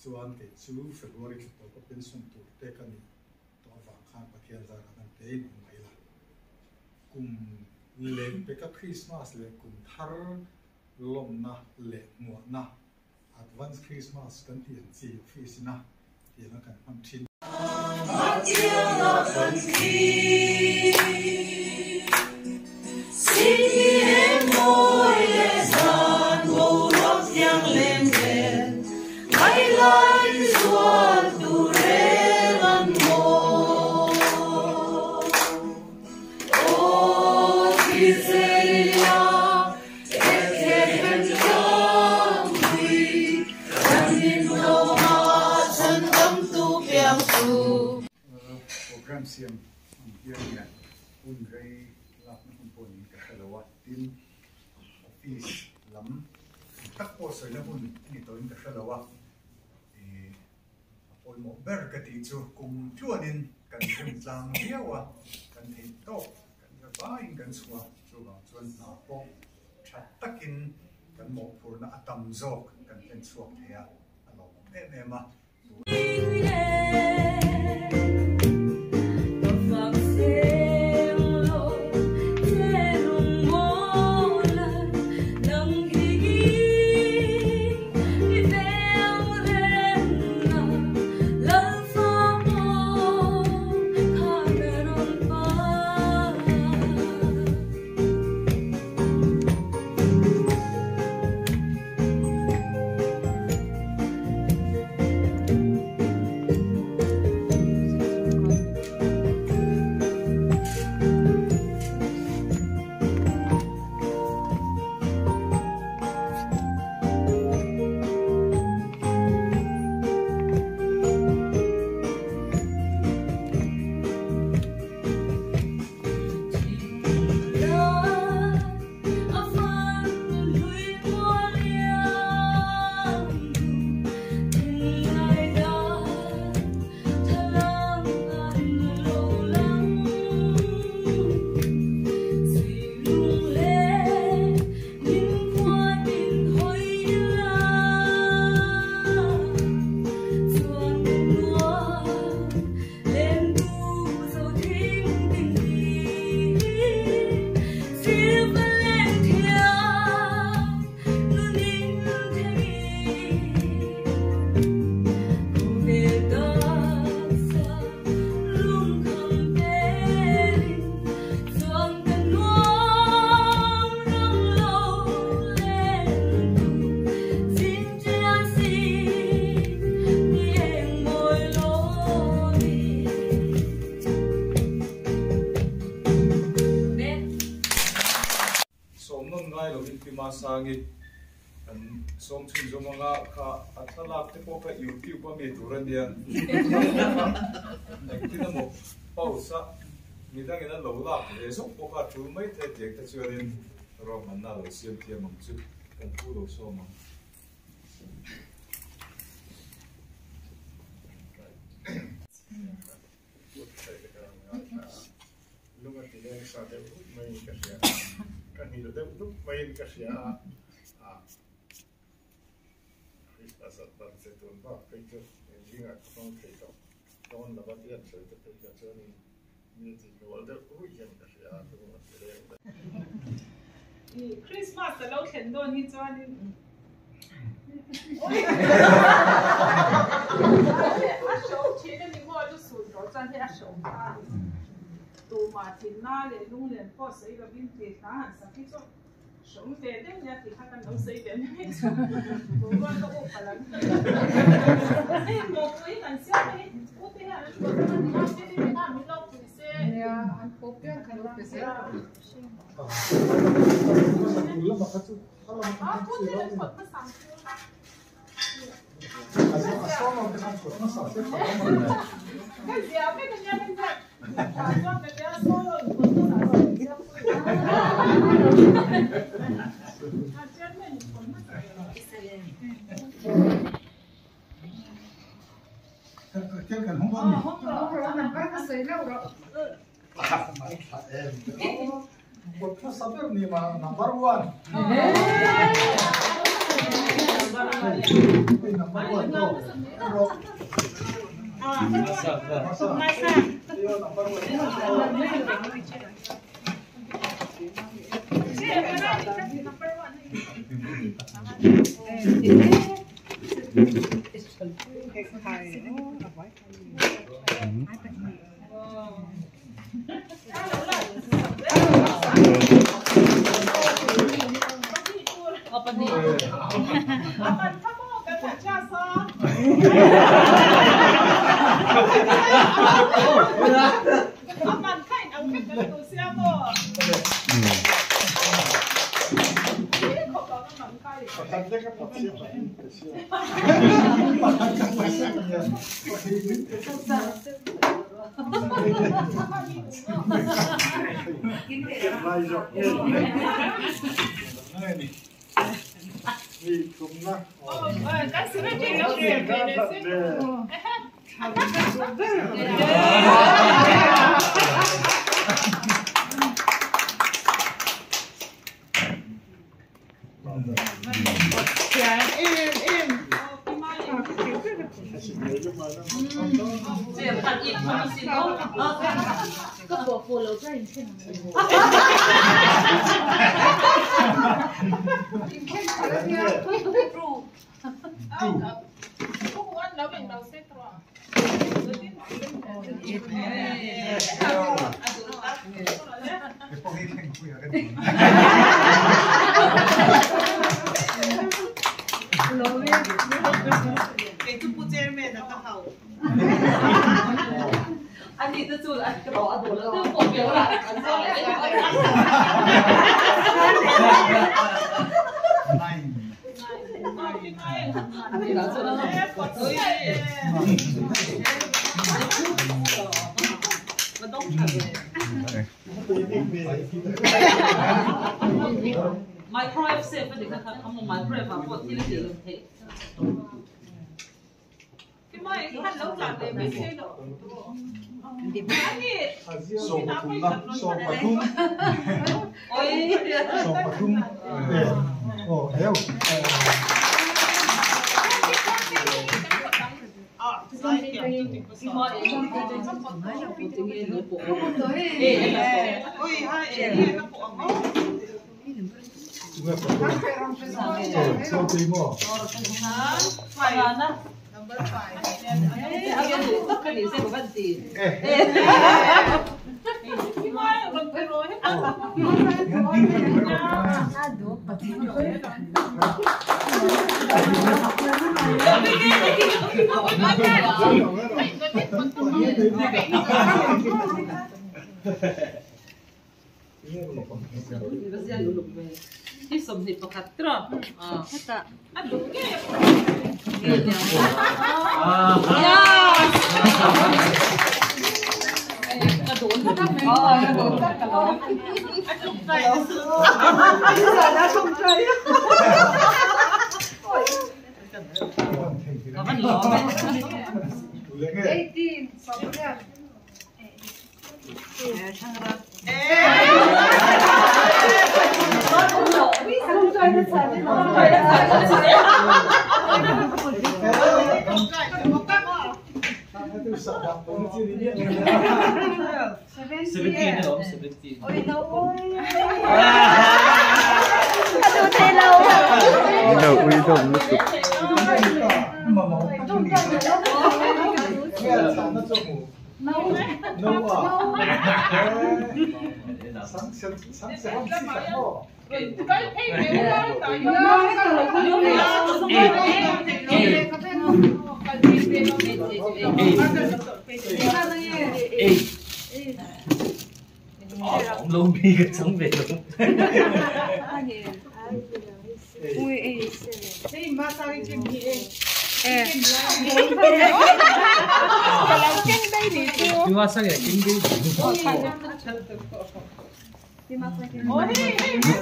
Chuan kei chu February thla tawpa pension tur te ka nih tawh avang khan Pathian zarah kan tein awm mai la. Kum leh peka Krismas leh kum thar lawmna leh hmuahna Advance Christmas kan tih ang chi office ina tianga kan hman thin. Program siam ang hian hian hun rei lakna hun pawh niin ka hre lo a, tin office lam tak pawh sawina hun a ni tawhin ka hre lo a, ih a pawimawh ber ka tih chu kum tluanin kan rim tlang viau a, kan theih tawk Kan la vaiin kan chhuah chuvang chuan hna pawh tha takin kan mawhphurhna a tam zawk kan hlen chhuak thei a, a lawmawm em em a. Sawm nawn ngai lovin Pi Masangi kan sawm chhunzawm anga kha a thlalak te pawh kha YouTube a mi tur a nia. Engtin emaw pause a midangin an lo lak ve zawk bawk a tul mai thei tiang te chuanin ruahmanna a lo siam thiam ang chu kan pu lo sawm ang. Lung a ti leng sa deuh dup maiin ka hria a, ka nghilh deuh dup maiin ka hria a, ah Christmas at ban che tun bak phei chu engzingah ka hmang thei tawh dawn lo a ti an sawi te phei kha chuanin mi a ti hnual deuh ruih hian ka hria a, lung a ti leng deuh. Christmas a lo thlen dawn hi chuanin a hreawm thin a ni maw lu sut rawh chuan hei a hreawm ta a ni. Tumah thinna leh lunglen pawh sawi lovin tih hla han sak hi chu hreawm ve deuh nia tih kha kan lo sawi ve mai chu boruak ka up palh ang. Hei mawpui kan siam a hi u te hian an pawt a ni a, te hi min lo pui se. Nia an pawp piang kha lo pe zel rawh.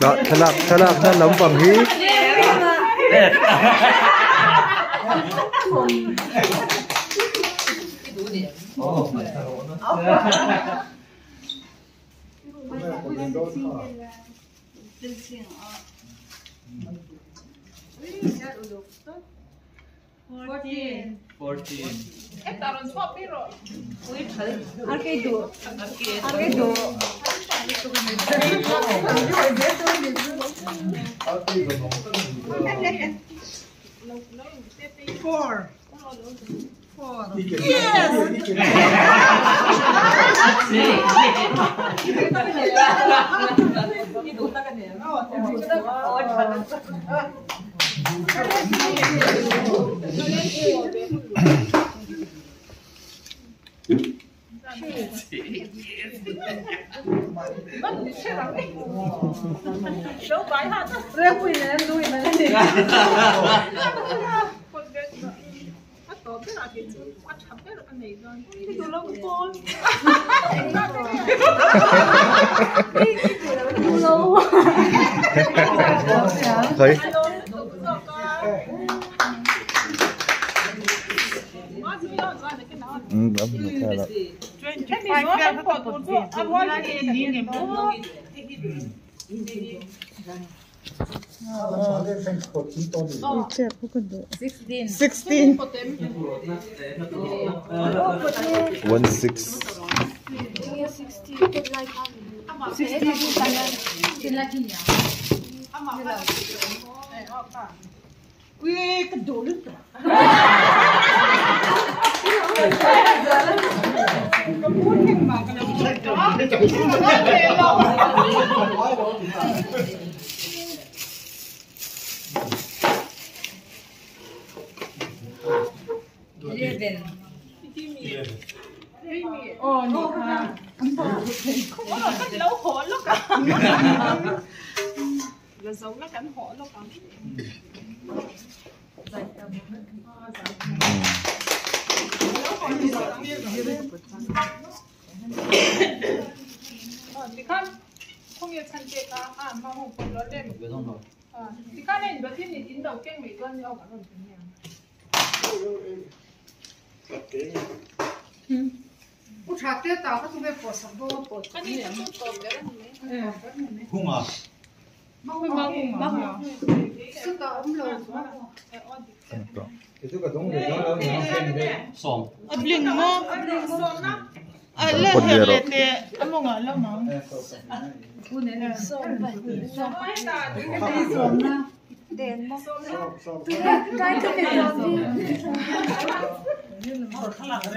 Thlalak thlalakna lampang hi Thấy. 16. 1 6.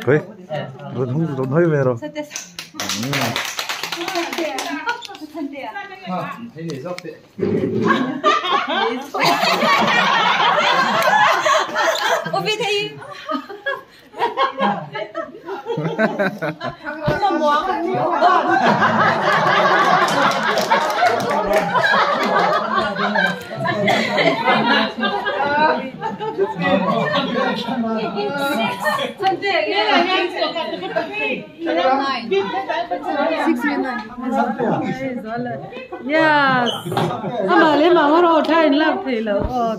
Khơi, run hơi về rồi. Yes. Ama le ma ro thai lak thei lo o.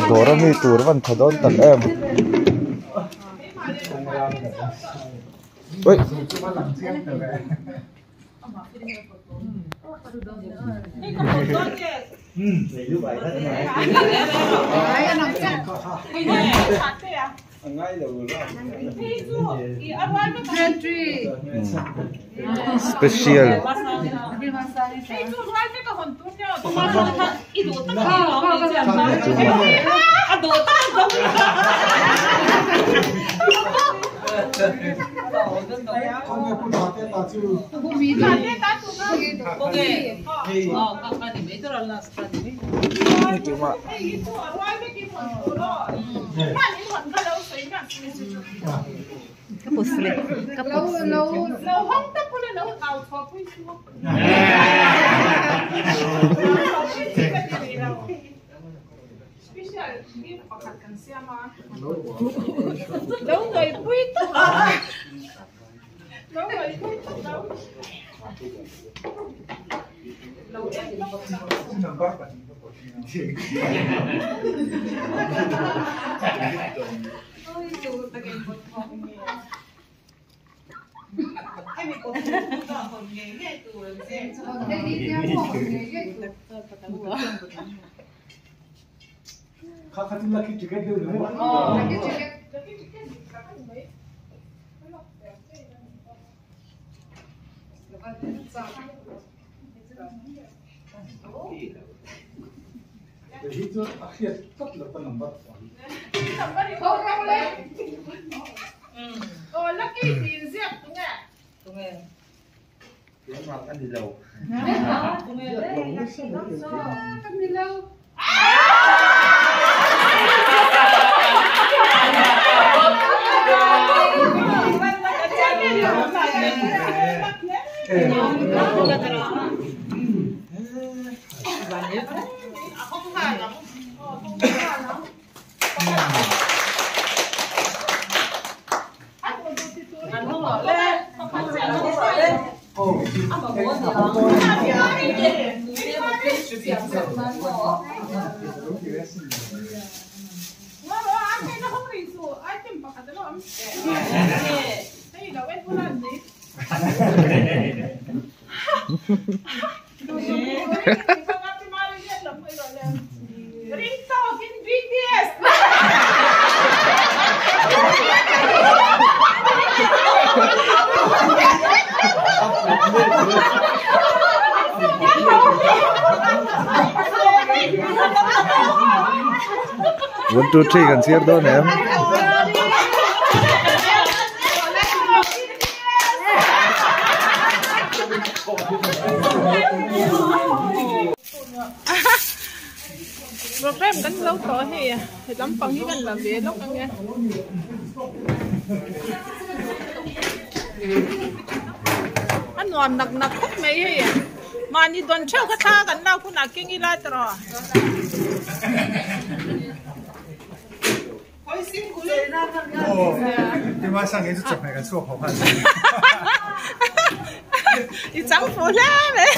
Dora mi tur van thadon tak em. Oi. Special. One two three kan chhiar dawn em? Program kan lo tawh hei he lampang hi kan la ve lawk ang e. A nuam nak nak khawp mai hei mahni dawn theuh kha thla kan lak hunah keng ila tawh. I chang fuh hle mai.